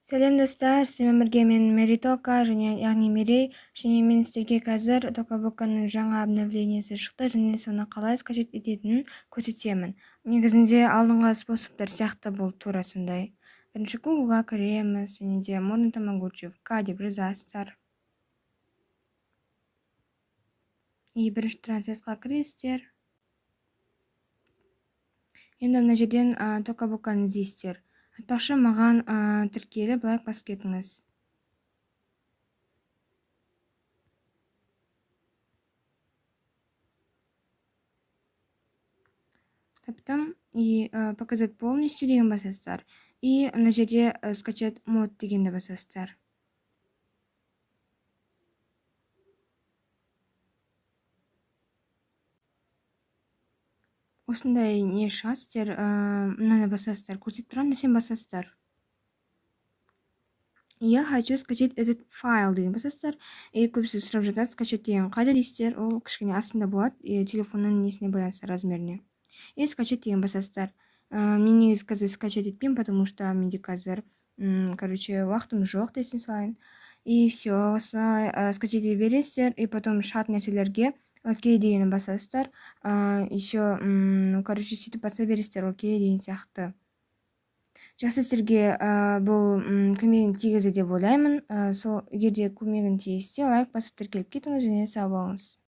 Сәлем, достар! Сіздермен бірге мен, Мэри Тока, және яғни Мерей. Және мен сіздерге қазір Тока Боканың жаңа обновлениесі шықты және соны қалай скачать ететінін көрсетемін. Негізінде алдыңғы способтар сияқты, бұл тура сондай. Бірінші Гуглға кіреміз және де «Модный тамагочи в деп жазасыздар. И бірінші тұрған кіресіздер. Енді мына жерден Тока Боканы іздейсіздер. Айтпақшы, маған тіркеліп, лайк басып кетіңіз. Таптым. И «Показать полностью» деген басасыздар. И мына жерде «Скачать мод» дегенді басасыздар. Осындай не шығады, сіздер мынаны басасыздар, көрсетіп тұрған нәрсені басасыздар. «Я хочу скачать этот файл» деген басасыздар. И көбісі сұрап жатады, «Скачать» деген қайда дейсіздер. Ол кішкене астында болады, и телефонның несіне байланысты, размеріне. И «Скачать» деген басасыздар. Мен негізі қазір скачать етпеймін, потому что менде қазір, короче, уақытым жоқ десең салайын. И все, осылай скачать ете бересіздер. И потом шығатын нәрселерге «Окей» дегенді басасыздар. Еще, короче, сөйтіп баса бересіздер, «Окей» деген сияқты. Жақсы, сіздерге бұл көмегін тигізді деп ойлаймын. Сол, егер де көмегін тигізсе, лайк басып, тіркеліп кетіңіз және сау болыңыз.